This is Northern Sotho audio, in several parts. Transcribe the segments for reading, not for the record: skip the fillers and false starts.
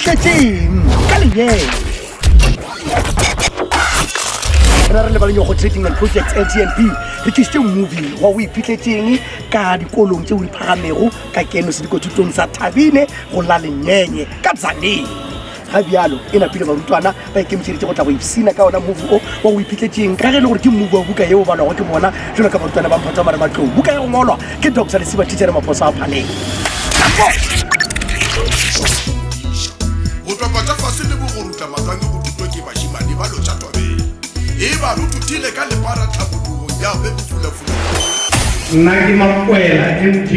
Iphihletseng ka lenyele. Rena re le ba Lenyogo Trading and Projects LTNP re tlišitše movie wa o iphihletseng ka dikolong tšeo di phagamego ka keno sedikothutong sa Thabine go la Lenyenye ka Tzaneen. Ga bjalo e napile barutwana ba ikemišeditše go tla go ipshina ka ona movie o wa o iphihletseng ka ge e le gore ke movie wa buka yeo balwago ke bona jalo ka barutwana ba mphato wa marematlou. Buka ya go ngwalwa ke Doctor Lesiba Tichere Maphoso a Phaleng. Go topa tša fase le bogorutla matswange go thuto ke bašimane ba lotša twabela e ba rututhile ka lepara tlhabologong ya be bofulafula. Nna ke Makwela MJ.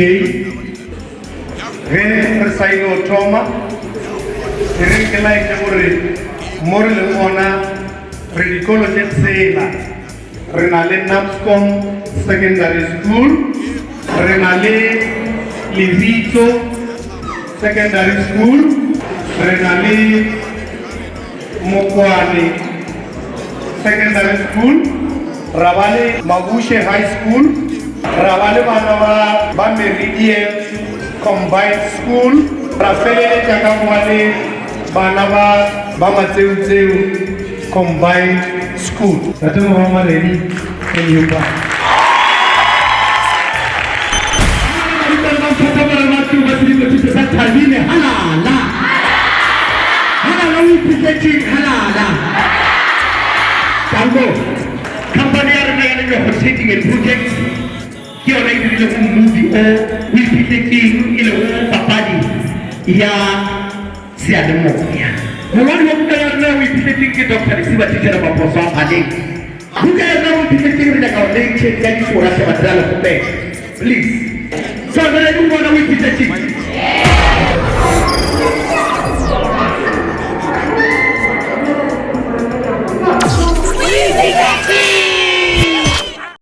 Ge re sa ile thoma, e re ke laetše gore mo re leng gona re dikolo tše tshela. Re na le Napscom Secondary School, re na le Lebitso Secondary School, re na le Mokwane Secondary School, ra ba le Mabushe High School, ra ba le bana ba ba Meridian Combined School, ra feleletša ka go ba le bana ba ba Matseutseu Combined School. Tate Morwa Maredi, can you bow? Thabile halala halala o iphihletseng halala tanko company ya rena ya Lenyogo Trading and Projects ke yona e dirilego movie o o iphihletseng e lego papadi ya seyalemoya. Mongwadi wa buka ya rena o iphihletseng ke Doctor Lesiba Tichere Maphoso a Phaleng. Buka ya rena o iphihletseng re nyaka gore le e ntšheng ka difora hle batho re a le kgopela. Please. So re ready go bona o iphihletseng?